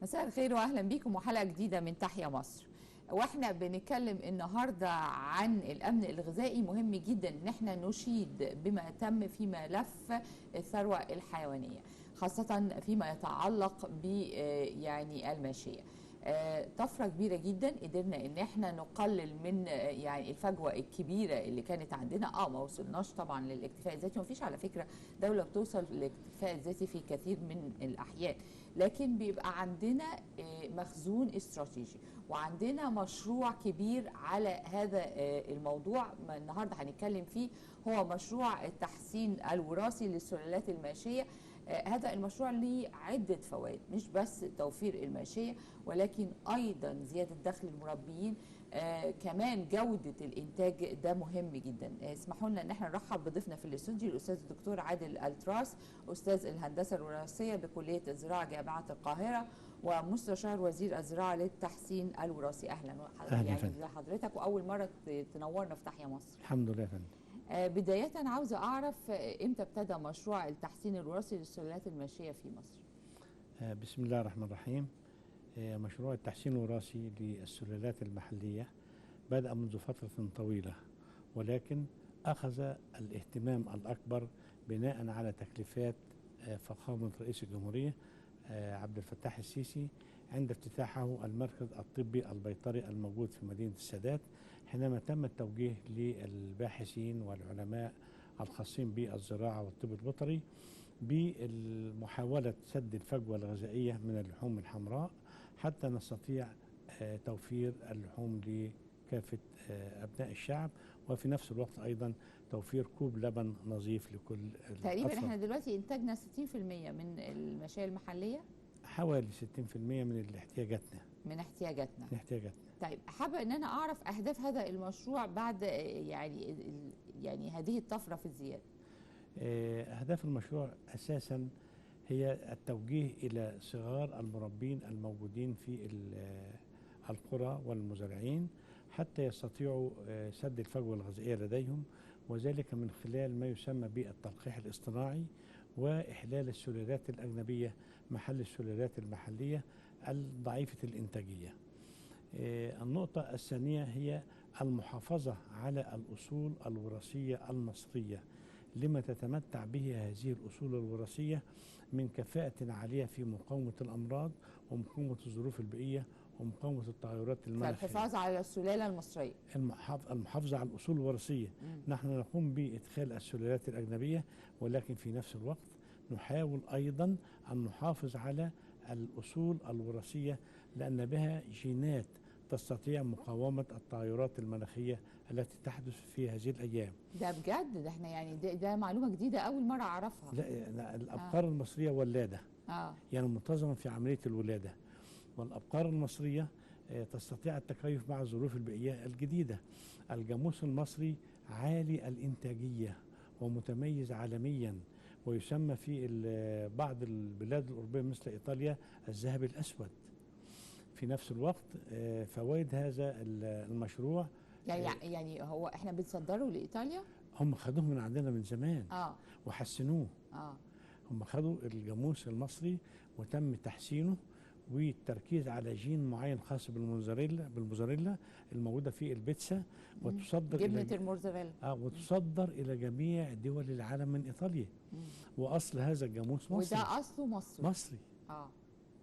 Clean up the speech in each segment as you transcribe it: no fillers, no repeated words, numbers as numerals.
مساء الخير واهلا بيكم وحلقه جديدة من تحيا مصر. واحنا بنتكلم النهارده عن الامن الغذائي، مهم جدا ان احنا نشيد بما تم في ملف الثروة الحيوانية، خاصة فيما يتعلق ب يعني الماشية. طفرة كبيرة جدا قدرنا ان احنا نقلل من يعني الفجوة الكبيرة اللي كانت عندنا. ما وصلناش طبعا للاكتفاء الذاتي، ومفيش على فكرة دولة بتوصل للاكتفاء الذاتي في كثير من الاحيان، لكن بيبقى عندنا مخزون استراتيجي وعندنا مشروع كبير على هذا الموضوع. ما النهارده هنتكلم فيه هو مشروع التحسين الوراثي للسلالات الماشية. هذا المشروع ليه عدة فوائد، مش بس توفير الماشية ولكن أيضا زيادة دخل المربيين، كمان جودة الإنتاج، ده مهم جدا. اسمحوا لنا أن احنا نرحب بضيفنا في الاستوديو الأستاذ الدكتور عادل التراس، أستاذ الهندسة الوراثية بكلية الزراعة جامعة القاهرة ومستشار وزير الزراعة للتحسين الوراثي. أهلا يعني بحضرتك، وأول مرة تنورنا في تحيا مصر. الحمد لله يا فندم. بداية عاوزة أعرف إمتى ابتدى مشروع التحسين الوراثي للسلالات الماشية في مصر؟ بسم الله الرحمن الرحيم. مشروع التحسين الوراثي للسلالات المحلية بدأ منذ فترة طويلة، ولكن أخذ الاهتمام الأكبر بناء على تكليفات فخامة رئيس الجمهورية عبد الفتاح السيسي عند افتتاحه المركز الطبي البيطري الموجود في مدينة السادات، حينما تم التوجيه للباحثين والعلماء الخاصين بالزراعة والطب البيطري بمحاولة سد الفجوة الغذائية من اللحوم الحمراء حتى نستطيع توفير اللحوم لكافة أبناء الشعب، وفي نفس الوقت أيضا توفير كوب لبن نظيف لكل الأطفال. تقريبا احنا دلوقتي إنتاجنا 60% من الماشية المحلية، حوالي 60% من احتياجاتنا. من احتياجاتنا. طيب، حابة ان انا اعرف اهداف هذا المشروع بعد يعني هذه الطفرة في الزيادة. اهداف المشروع اساسا هي التوجيه الى صغار المربين الموجودين في القرى والمزارعين حتى يستطيعوا سد الفجوة الغذائية لديهم، وذلك من خلال ما يسمى بالتلقيح الاصطناعي وإحلال السلالات الأجنبية محل السلالات المحلية الضعيفة الإنتاجية. النقطة الثانية هي المحافظة على الأصول الوراثية المصرية لما تتمتع به هذه الأصول الوراثية من كفاءة عالية في مقاومة الأمراض ومقاومة الظروف البيئية ومقاومة التغيرات المناخية. الحفاظ على السلالة المصرية، المحافظة على الأصول الوراثية. نحن نقوم بإدخال السلالات الأجنبية، ولكن في نفس الوقت نحاول أيضا أن نحافظ على الأصول الوراثية لأن بها جينات تستطيع مقاومة التغيرات المناخية التي تحدث في هذه الأيام. ده بجد، ده احنا يعني ده معلومة جديدة أول مرة أعرفها. لا، الأبقار المصرية ولادة، يعني منتظمة في عملية الولادة، والأبقار المصرية تستطيع التكيف مع الظروف البيئية الجديدة. الجاموس المصري عالي الإنتاجية ومتميز عالميا، ويسمى في بعض البلاد الأوروبية مثل إيطاليا الذهب الأسود. في نفس الوقت فوائد هذا المشروع، يعني هو احنا بنصدره لإيطاليا؟ هم خدوه من عندنا من زمان وحسنوه. هم خدوا الجاموس المصري وتم تحسينه والتركيز على جين معين خاص بالموزاريلا الموجودة في البيتزا، وتصدر جبنه الموزاريلا، وتصدر الى جميع دول العالم من ايطاليا. واصل هذا الجاموس مصري، وده اصله مصري. مصري.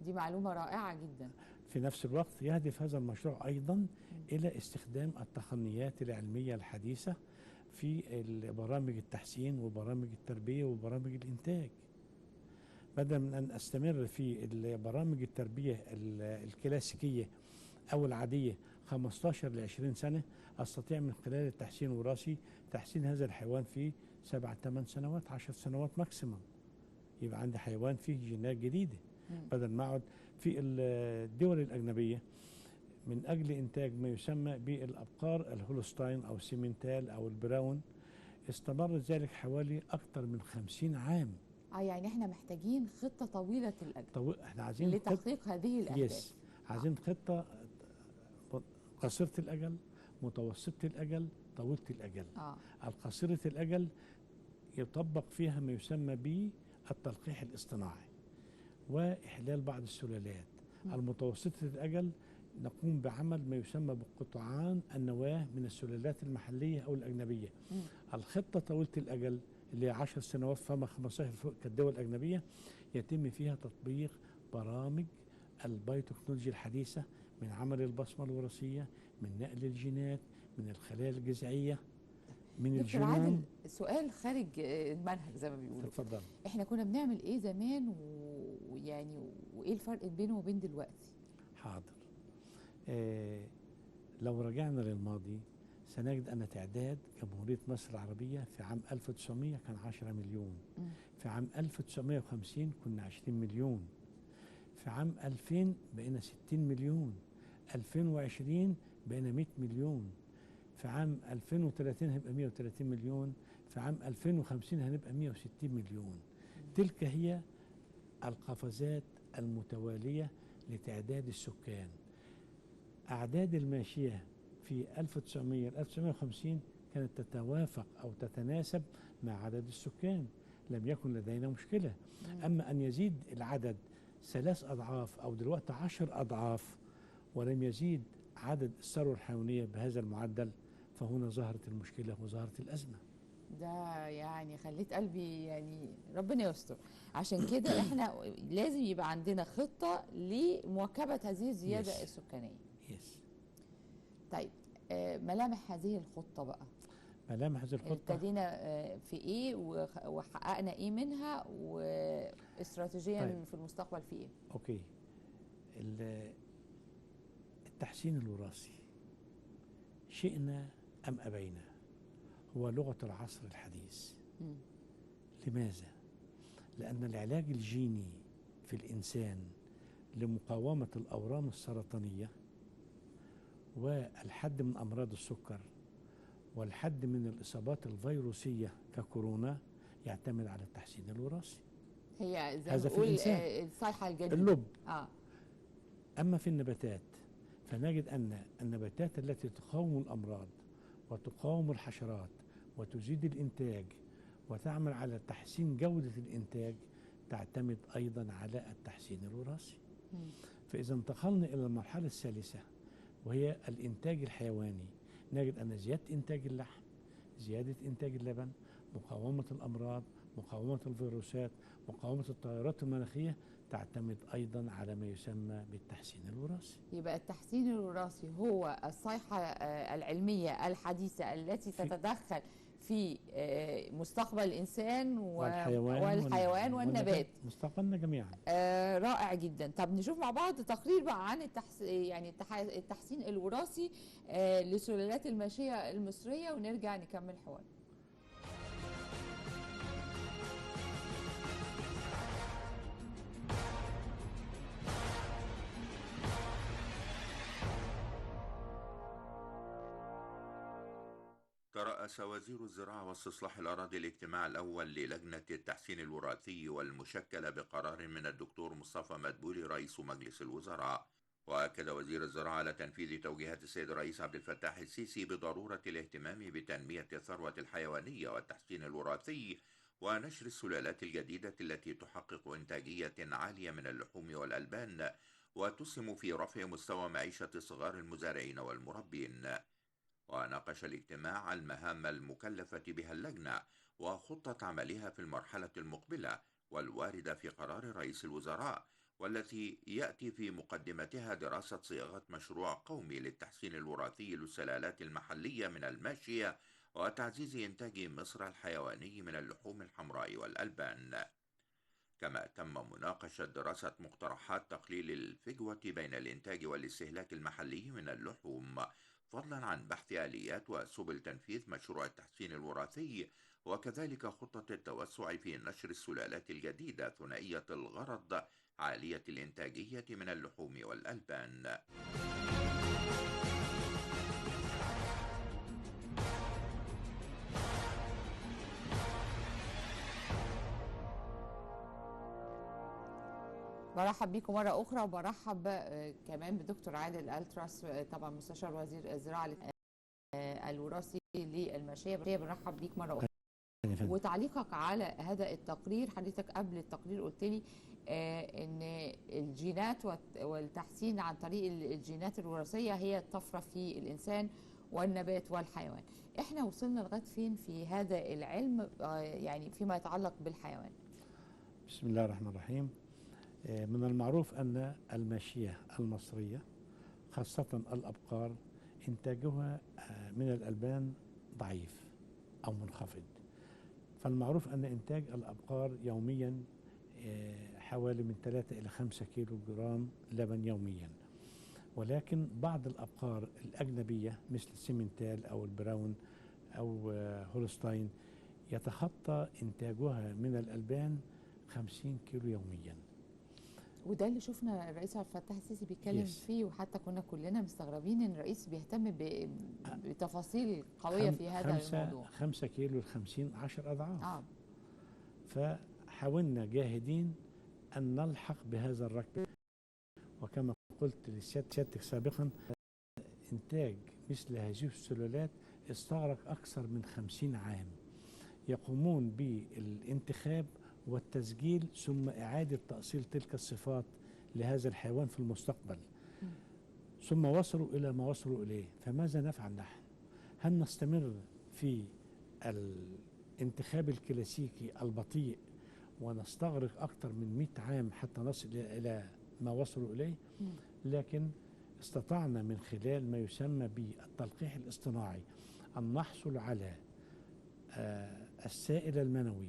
دي معلومة رائعة جدا. في نفس الوقت يهدف هذا المشروع ايضا الى استخدام التقنيات العلمية الحديثة في برامج التحسين وبرامج التربية وبرامج الانتاج. بدل من أن أستمر في برامج التربية الكلاسيكية أو العادية 15 ل 20 سنة، أستطيع من خلال التحسين الوراثي تحسين هذا الحيوان في 7 8 سنوات، 10 سنوات ماكسيمم. يبقى عندي حيوان فيه جينات جديدة، بدل ما أقعد في الدول الأجنبية من أجل إنتاج ما يسمى بالأبقار الهولستاين أو السيمنتال أو البراون. استمر ذلك حوالي أكثر من 50 عام. يعني احنا محتاجين خطة طويلة الأجل. احنا عايزين لتحقيق هذه الأهداف. عايزين خطة قصيرة الأجل، متوسطة الأجل، طويلة الأجل. القصيرة الأجل يطبق فيها ما يسمى بالتلقيح الاصطناعي وإحلال بعض السلالات. المتوسطة الأجل نقوم بعمل ما يسمى بقطعان النواة من السلالات المحلية أو الأجنبية. الخطة طويلة الأجل اللي هي 10 سنوات فما 15 فوق كالدول الأجنبية يتم فيها تطبيق برامج البايوتكنولوجيا الحديثة من عمل البصمة الوراثية، من نقل الجينات، من الخلايا الجذعية، من دكتور عادل، الجينوم. سؤال خارج المنهج زي ما بيقولوا. اتفضل. احنا كنا بنعمل ايه زمان ويعني وايه الفرق بينه وبين دلوقتي؟ حاضر. لو رجعنا للماضي سنجد أن تعداد جمهورية مصر العربية في عام 1900 كان 10 مليون. في عام 1950 كنا 20 مليون. في عام 2000 بقينا 60 مليون. 2020 بقينا 100 مليون. في عام 2030 هيبقى 130 مليون. في عام 2050 هنبقى 160 مليون. تلك هي القفزات المتوالية لتعداد السكان. أعداد الماشية في 1900 ل 1950 كانت تتوافق أو تتناسب مع عدد السكان، لم يكن لدينا مشكلة. أما أن يزيد العدد 3 أضعاف أو دلوقتي 10 أضعاف ولم يزيد عدد الثروة الحيوانية بهذا المعدل، فهنا ظهرت المشكلة وظهرت الأزمة. ده يعني خليت قلبي يعني ربنا يستر. عشان كده احنا لازم يبقى عندنا خطة لمواكبة هذه الزيادة السكانية. طيب، ملامح هذه الخطة بقى. ملامح هذه الخطة ابتدينا في ايه وحققنا ايه منها، واستراتيجيا في المستقبل في ايه؟ okay. التحسين الوراثي شئنا أم أبينا هو لغة العصر الحديث. لماذا؟ لأن العلاج الجيني في الإنسان لمقاومة الأورام السرطانية والحد من أمراض السكر والحد من الإصابات الفيروسية ككورونا يعتمد على التحسين الوراثي. هي زي ما هذا في بنقول، الإنسان. الصيحة الجديدة. اللب. أما في النباتات فنجد أن النباتات التي تقاوم الأمراض وتقاوم الحشرات وتزيد الإنتاج وتعمل على تحسين جودة الإنتاج تعتمد أيضا على التحسين الوراثي. فإذا انتقلنا إلى المرحلة الثالثة وهي الإنتاج الحيواني، نجد أن زيادة إنتاج اللحم، زيادة إنتاج اللبن، مقاومة الأمراض، مقاومة الفيروسات، مقاومة التغيرات المناخية تعتمد أيضا على ما يسمى بالتحسين الوراثي. يبقى التحسين الوراثي هو الصيحة العلمية الحديثة التي تتدخل في مستقبل الإنسان والحيوان والنبات. مستقبلنا جميعا. رائع جدا. طب نشوف مع بعض تقرير بقى عن التحسين الوراثي لسلالات الماشية المصرية ونرجع نكمل حوار. ترأس وزير الزراعة واستصلاح الأراضي الاجتماع الأول للجنة التحسين الوراثي والمشكلة بقرار من الدكتور مصطفى مدبولي رئيس مجلس الوزراء. وأكد وزير الزراعة على تنفيذ توجيهات السيد الرئيس عبد الفتاح السيسي بضرورة الاهتمام بتنمية الثروة الحيوانية والتحسين الوراثي ونشر السلالات الجديدة التي تحقق إنتاجية عالية من اللحوم والألبان وتسهم في رفع مستوى معيشة صغار المزارعين والمربين. وناقش الاجتماع المهام المكلفة بها اللجنة وخطة عملها في المرحلة المقبلة والواردة في قرار رئيس الوزراء، والتي يأتي في مقدمتها دراسة صياغة مشروع قومي للتحسين الوراثي للسلالات المحلية من الماشية وتعزيز إنتاج مصر الحيواني من اللحوم الحمراء والألبان. كما تم مناقشة دراسة مقترحات تقليل الفجوة بين الإنتاج والاستهلاك المحلي من اللحوم، فضلا عن بحث آليات وسبل تنفيذ مشروع التحسين الوراثي، وكذلك خطة التوسع في نشر السلالات الجديدة ثنائية الغرض عالية الإنتاجية من اللحوم والألبان. برحب بيكم مرة أخرى، وبرحب كمان بدكتور عادل ألتراس، طبعا مستشار وزير الزراعة الوراثي للماشية. برحب بيك مرة أخرى. وتعليقك على هذا التقرير، حضرتك قبل التقرير قلت لي ان الجينات والتحسين عن طريق الجينات الوراثية هي الطفرة في الانسان والنبات والحيوان. احنا وصلنا لغاية فين في هذا العلم، يعني فيما يتعلق بالحيوان؟ بسم الله الرحمن الرحيم. من المعروف أن الماشية المصرية خاصة الأبقار إنتاجها من الألبان ضعيف أو منخفض. فالمعروف أن إنتاج الأبقار يوميا حوالي من 3 إلى 5 كيلو جرام لبن يوميا، ولكن بعض الأبقار الأجنبية مثل السيمنتال أو البراون أو هولستاين يتخطى إنتاجها من الألبان 50 كيلو يوميا. وده اللي شفنا الرئيس عبد الفتاح السيسي بيتكلم فيه، وحتى كنا كلنا مستغربين ان الرئيس بيهتم بتفاصيل قوية في هذا الموضوع. 5 كيلو ل 50 10 اضعاف. فحاولنا جاهدين ان نلحق بهذا الركب، وكما قلت لسيادتك سابقا انتاج مثل هذه السلالات استغرق اكثر من 50 عام. يقومون بالانتخاب والتسجيل ثم إعادة تأصيل تلك الصفات لهذا الحيوان في المستقبل، ثم وصلوا إلى ما وصلوا إليه. فماذا نفعل نحن؟ هل نستمر في الانتخاب الكلاسيكي البطيء ونستغرق أكثر من 100 عام حتى نصل إلى ما وصلوا إليه؟ لكن استطعنا من خلال ما يسمى بالتلقيح الاصطناعي أن نحصل على السائل المنوي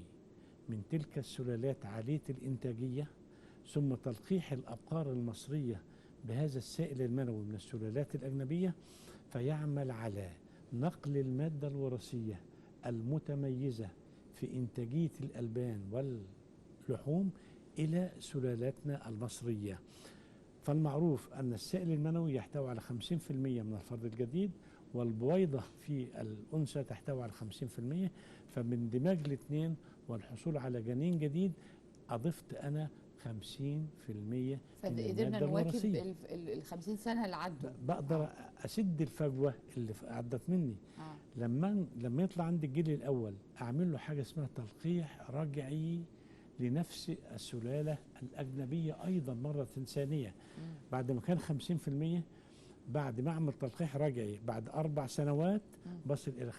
من تلك السلالات عالية الإنتاجية، ثم تلقيح الأبقار المصرية بهذا السائل المنوي من السلالات الأجنبية، فيعمل على نقل المادة الوراثية المتميزة في إنتاجية الألبان واللحوم إلى سلالاتنا المصرية. فالمعروف أن السائل المنوي يحتوي على 50% من الفرد الجديد، والبويضة في الأنثى تحتوي على 50%، فمن اندماج الاثنين والحصول على جنين جديد أضفت أنا 50% من المادة الوراثية. فقدرنا نواكب ال 50 سنة اللي عدوا. بقدر أسد الفجوة اللي عدت مني. لما يطلع عندي الجيل الأول أعمل له حاجة اسمها تلقيح رجعي لنفس السلالة الأجنبية أيضا مرة ثانية. بعد ما كان 50%، بعد ما أعمل تلقيح رجعي بعد 4 سنوات بصل إلى 75%،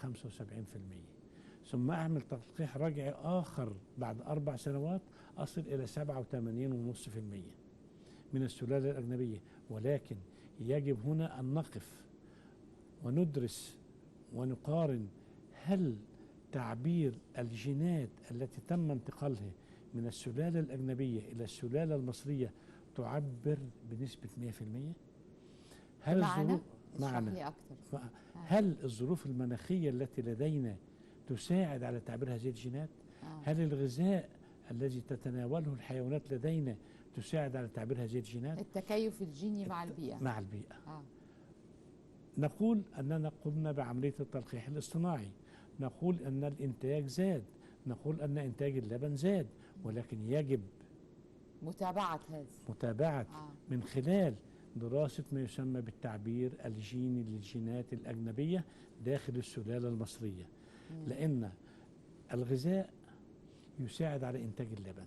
ثم أعمل تلقيح رجعي آخر بعد 4 سنوات أصل إلى 87.5% من السلالة الأجنبية. ولكن يجب هنا أن نقف وندرس ونقارن هل تعبير الجينات التي تم انتقالها من السلالة الأجنبية إلى السلالة المصرية تعبر بنسبة 100%؟ هل الظروف معنا أكتر. هل الظروف المناخية التي لدينا تساعد على تعبير هذه الجينات؟ هل الغذاء الذي تتناوله الحيوانات لدينا تساعد على تعبير هذه الجينات؟ التكيف الجيني مع البيئة. مع البيئة. نقول أننا قمنا بعملية التلقيح الاصطناعي، نقول أن الإنتاج زاد، نقول أن إنتاج اللبن زاد، ولكن يجب متابعة هذا، متابعة من خلال دراسة ما يسمى بالتعبير الجيني للجينات الأجنبية داخل السلالة المصرية. لأن الغذاء يساعد على إنتاج اللبن،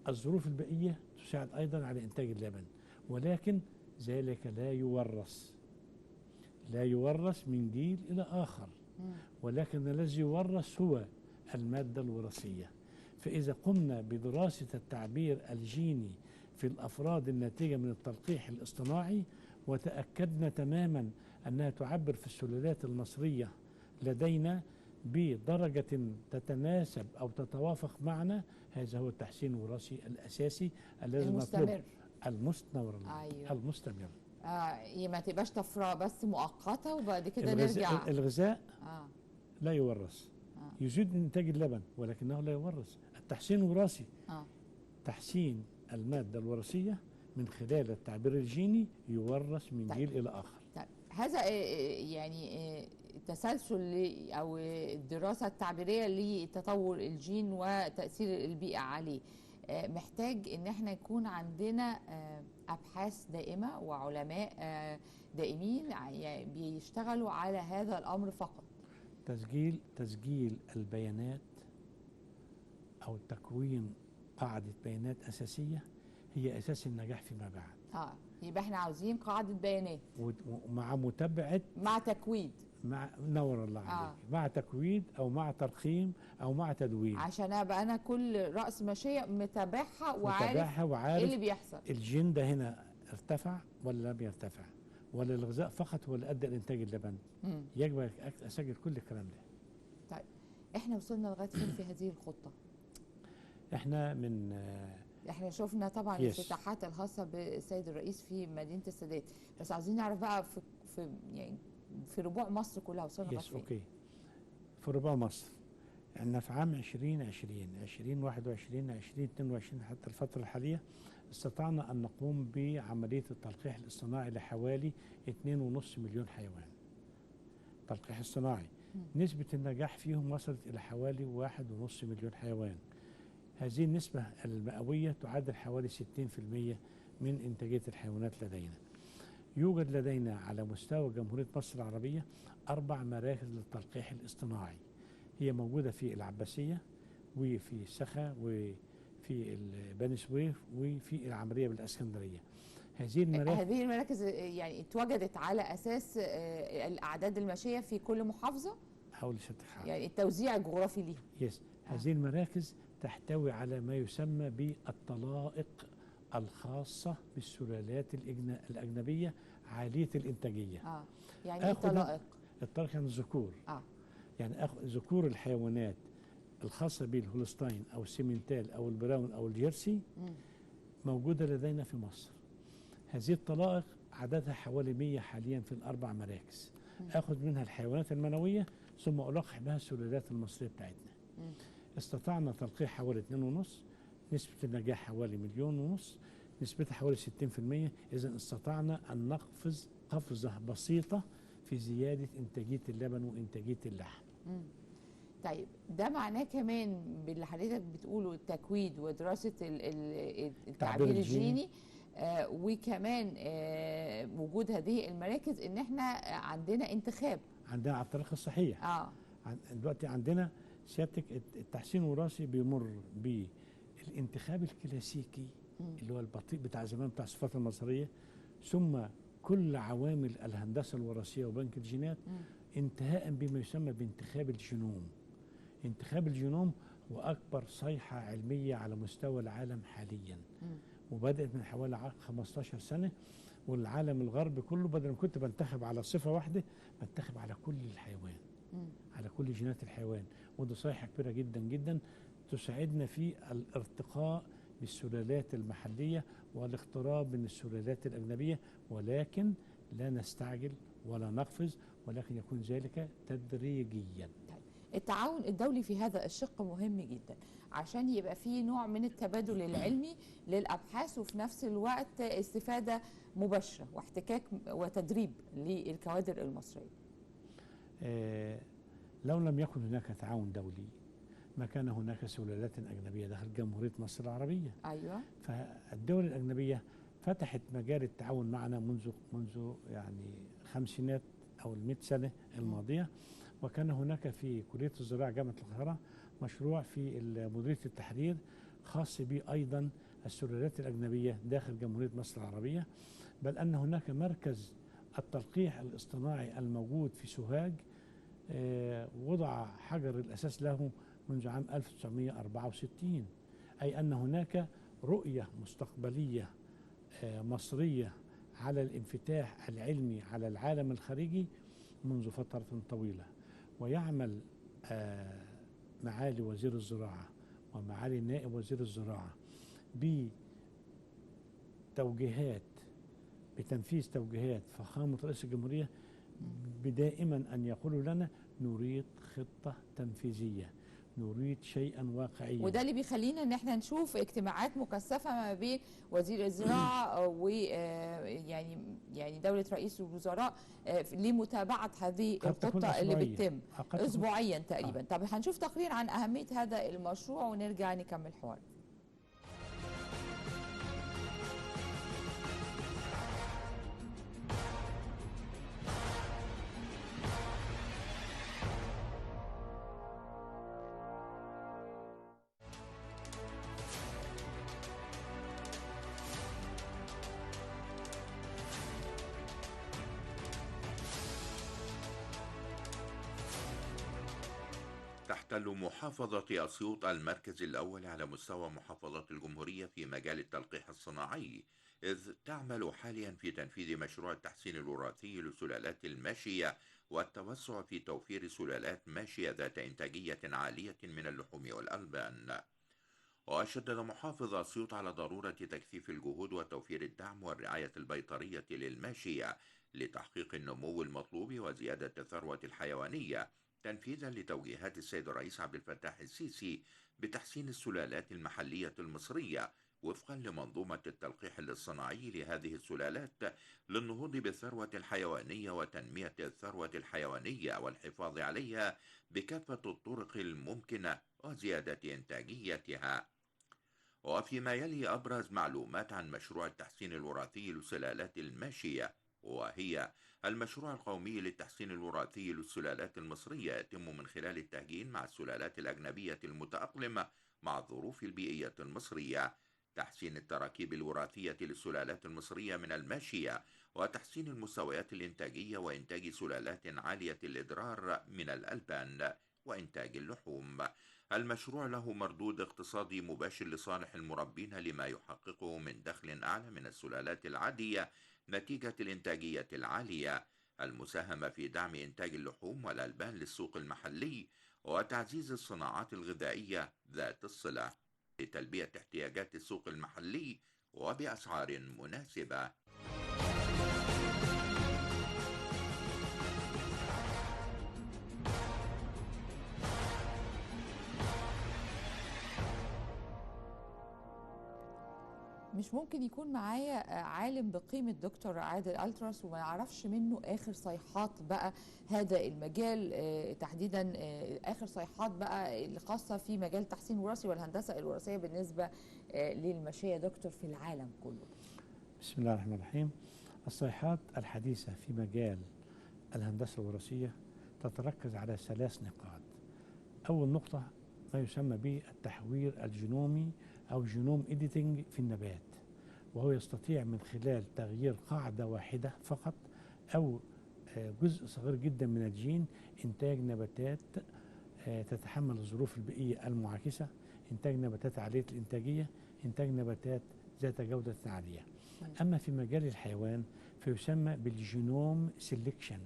الظروف البيئية تساعد أيضا على إنتاج اللبن، ولكن ذلك لا يورث، لا يورث من جيل إلى آخر، ولكن الذي يورث هو المادة الوراثية. فإذا قمنا بدراسة التعبير الجيني في الأفراد الناتجة من التلقيح الاصطناعي وتأكدنا تماما أنها تعبر في السلالات المصرية لدينا بدرجة تتناسب أو تتوافق معنا، هذا هو التحسين الوراثي الأساسي الذي المستمر. المستمر. أيوة. المستمر. ما تبقاش طفرة بس مؤقتة وبعد كده نرجع. الغذاء لا يورث، يزيد من إنتاج اللبن ولكنه لا يورث. التحسين الوراثي تحسين المادة الوراثية من خلال التعبير الجيني يورث من جيل إلى آخر. طيب هذا يعني تسلسل أو الدراسة التعبيرية لتطور الجين وتأثير البيئة عليه، محتاج إن احنا يكون عندنا أبحاث دائمة وعلماء دائمين بيشتغلوا على هذا الأمر فقط. تسجيل البيانات أو تكوين قاعدة بيانات أساسية هي أساس النجاح فيما بعد. يبقى احنا عاوزين قاعدة بيانات ومع متابعة، مع تكويد، مع نور الله عليك، مع تكويد أو مع ترقيم أو مع تدوين، عشان أبقى أنا كل رأس ماشية متابعها وعارف إيه اللي بيحصل. الجين ده هنا ارتفع ولا لم يرتفع، ولا الغذاء فقط هو اللي أدى لإنتاج اللبن. يجب أسجل كل الكلام ده. طيب احنا وصلنا لغاية فين في هذه الخطة؟ احنا من احنا شفنا طبعا الافتتاحات الخاصة بالسيد الرئيس في مدينة السادات، بس عاوزين نعرف بقى في يعني في ربوع مصر كلها وصلنا لغاية فين؟ okay. في ربوع مصر احنا في عام 2020 2021 2022 حتى الفترة الحالية استطعنا أن نقوم بعملية التلقيح الاصطناعي لحوالي 2.5 مليون حيوان. تلقيح اصطناعي. نسبة النجاح فيهم وصلت إلى حوالي 1.5 مليون حيوان. هذه النسبة المئوية تعادل حوالي 60% من إنتاجية الحيوانات لدينا. يوجد لدينا على مستوى جمهورية مصر العربية 4 مراكز للتلقيح الاصطناعي، هي موجودة في العباسية وفي سخا وفي بني سويف وفي العمرية بالإسكندرية. هذه المراكز يعني اتوجدت على أساس الأعداد الماشية في كل محافظة؟ حول ست حاجة. يعني التوزيع الجغرافي ليها. yes. هذه المراكز تحتوي على ما يسمى بالطلائق الخاصة بالسلالات الأجنبية عالية الإنتاجية. يعني ايه الطلائق؟ الطلائق يعني الذكور. يعني ذكور الحيوانات الخاصة بالهولستاين أو السيمنتال أو البراون أو الجيرسي موجودة لدينا في مصر. هذه الطلائق عددها حوالي 100 حاليا في ال4 مراكز. أخذ منها الحيوانات المنوية ثم ألقح بها السلالات المصرية بتاعتنا. استطعنا تلقيح حوالي 2.5، نسبة النجاح حوالي 1.5 مليون، نسبتها حوالي 60%. إذا استطعنا أن نقفز قفزة بسيطة في زيادة إنتاجية اللبن وإنتاجية اللحم. طيب ده معناه كمان باللي حضرتك بتقوله التكويد ودراسة التعبير الجيني وكمان وجود هذه المراكز، إن احنا عندنا انتخاب، عندنا على الطريق الصحيح. دلوقتي عندنا سيادتك التحسين الوراثي بيمر بالانتخاب الكلاسيكي اللي هو البطيء بتاع زمان بتاع الصفات المظهريه، ثم كل عوامل الهندسة الوراثية وبنك الجينات، انتهاء بما يسمى بانتخاب الجينوم. انتخاب الجينوم هو اكبر صيحة علمية على مستوى العالم حاليا، وبدات من حوالي 15 سنة، والعالم الغربي كله بدل ما كنت بنتخب على صفة واحدة بنتخب على كل الحيوان، على كل جينات الحيوان. وده صيحة كبيرة جدا جدا تساعدنا في الارتقاء بالسلالات المحلية والاقتراب من السلالات الأجنبية، ولكن لا نستعجل ولا نقفز، ولكن يكون ذلك تدريجيا. طيب التعاون الدولي في هذا الشق مهم جدا عشان يبقى فيه نوع من التبادل العلمي للأبحاث، وفي نفس الوقت استفادة مباشرة واحتكاك وتدريب للكوادر المصرية. لو لم يكن هناك تعاون دولي ما كان هناك سلالات أجنبية داخل جمهورية مصر العربية. أيوة. فالدول الأجنبية فتحت مجال التعاون معنا منذ يعني خمسينات أو 100 سنة الماضية، وكان هناك في كلية الزراعة جامعة القاهرة مشروع في مديرية التحرير خاص به أيضا السلالات الأجنبية داخل جمهورية مصر العربية، بل أن هناك مركز التلقيح الاصطناعي الموجود في سوهاج وضع حجر الأساس له منذ عام 1964، أي أن هناك رؤية مستقبلية مصرية على الانفتاح العلمي على العالم الخارجي منذ فترة طويلة. ويعمل معالي وزير الزراعة ومعالي نائب وزير الزراعة بتوجيهات، بتنفيذ توجيهات فخامة رئيس الجمهورية بدائما أن يقولوا لنا نريد خطة تنفيذية، نريد شيئا واقعيا. وده اللي بيخلينا ان احنا نشوف اجتماعات مكثفة ما بين وزير الزراعة و يعني دولة رئيس الوزراء لمتابعة هذه الخطة اللي بتتم اسبوعيا تقريبا. طب هنشوف تقرير عن اهمية هذا المشروع ونرجع نكمل حوار. تحتل محافظة أسيوط المركز الأول على مستوى محافظات الجمهورية في مجال التلقيح الصناعي، إذ تعمل حاليا في تنفيذ مشروع التحسين الوراثي لسلالات الماشية والتوسع في توفير سلالات ماشية ذات إنتاجية عالية من اللحوم والألبان. وشدد محافظ أسيوط على ضرورة تكثيف الجهود وتوفير الدعم والرعاية البيطرية للماشية لتحقيق النمو المطلوب وزيادة الثروة الحيوانية، تنفيذا لتوجيهات السيد الرئيس عبد الفتاح السيسي بتحسين السلالات المحلية المصرية وفقا لمنظومة التلقيح الاصطناعي لهذه السلالات للنهوض بالثروة الحيوانية وتنمية الثروة الحيوانية والحفاظ عليها بكافة الطرق الممكنة وزيادة إنتاجيتها. وفيما يلي أبرز معلومات عن مشروع التحسين الوراثي لسلالات الماشية، وهي المشروع القومي للتحسين الوراثي للسلالات المصرية يتم من خلال التهجين مع السلالات الأجنبية المتأقلمة مع الظروف البيئية المصرية، تحسين التراكيب الوراثية للسلالات المصرية من الماشية، وتحسين المستويات الإنتاجية وإنتاج سلالات عالية الإدرار من الألبان وإنتاج اللحوم. المشروع له مردود اقتصادي مباشر لصالح المربين لما يحققه من دخل أعلى من السلالات العادية نتيجة الإنتاجية العالية، المساهمة في دعم إنتاج اللحوم والألبان للسوق المحلي وتعزيز الصناعات الغذائية ذات الصلة لتلبية احتياجات السوق المحلي وبأسعار مناسبة. مش ممكن يكون معايا عالم بقيمة دكتور عادل ألتراس وما يعرفش منه آخر صيحات بقى هذا المجال، تحديدا آخر صيحات بقى الخاصة في مجال التحسين الوراثي والهندسة الوراثية بالنسبة للماشية دكتور في العالم كله. بسم الله الرحمن الرحيم. الصيحات الحديثة في مجال الهندسة الوراثية تتركز على 3 نقاط. أول نقطة ما يسمى بالتحوير الجينومي أو genome editing في النبات، وهو يستطيع من خلال تغيير قاعدة واحدة فقط أو جزء صغير جدا من الجين إنتاج نباتات تتحمل الظروف البيئية المعاكسة، إنتاج نباتات عالية الإنتاجية، إنتاج نباتات ذات جودة عالية. أما في مجال الحيوان فيسمى بال genome selection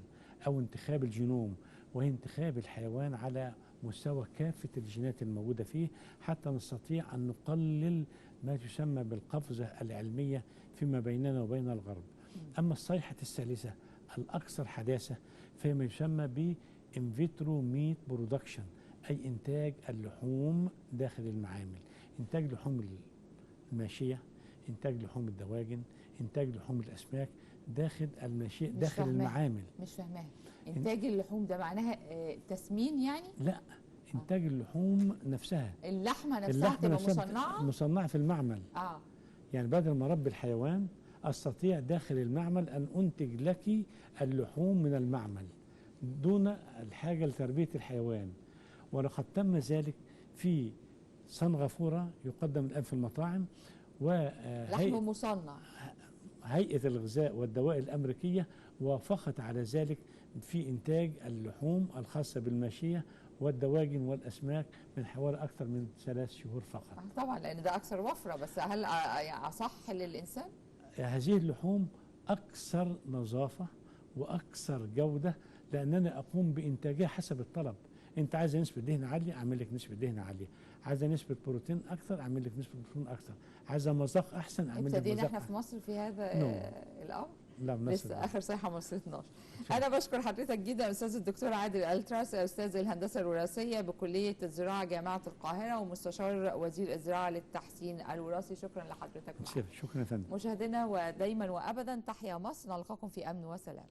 أو انتخاب الجينوم، وهي انتخاب الحيوان على مستوى كافة الجينات الموجودة فيه حتى نستطيع أن نقلل ما تسمى بالقفزة العلمية فيما بيننا وبين الغرب. أما الصيحة الثالثة الأكثر حداثة فيما يسمى ب in vitro meat production، أي إنتاج اللحوم داخل المعامل، إنتاج لحوم الماشية، إنتاج لحوم الدواجن، إنتاج لحوم الأسماك داخل الماشية داخل المعامل. مش فاهماها. إنتاج اللحوم ده معناها تسمين يعني؟ لا، إنتاج اللحوم نفسها، اللحمة نفسها تبقى مصنعة؟ مصنعة في المعمل. يعني بدل ما أربي الحيوان أستطيع داخل المعمل أن أنتج لك اللحوم من المعمل دون الحاجة لتربية الحيوان. ولقد تم ذلك في سنغافورة، يقدم الآن في المطاعم، لحم مصنع. هيئة الغذاء والدواء الأمريكية وافقت على ذلك في إنتاج اللحوم الخاصة بالماشية والدواجن والأسماك من حوالي أكثر من 3 شهور فقط. طبعا لأن ده أكثر وفرة، بس هل أصح للإنسان؟ هذه اللحوم أكثر نظافة وأكثر جودة لأنني أقوم بإنتاجها حسب الطلب. أنت عايزة نسبة دهن عالية أعمل لك نسبة دهن عالية، عايزة نسبة بروتين أكثر أعمل لك نسبة بروتين أكثر، عايزة مذاق أحسن أعمل لك مذاق. ابتدينا احنا في مصر في هذا الأمر؟ لا، لسه آخر صيحة ما وصلتناش. أنا بشكر حضرتك جدا أستاذ الدكتور عادل ألتراس، أستاذ الهندسة الوراثية بكلية الزراعة جامعة القاهرة ومستشار وزير الزراعة للتحسين الوراثي. شكرا لحضرتك. شكرا يا فندم. مشاهدينا ودايما وأبدا تحيا مصر، نلقاكم في أمن وسلام.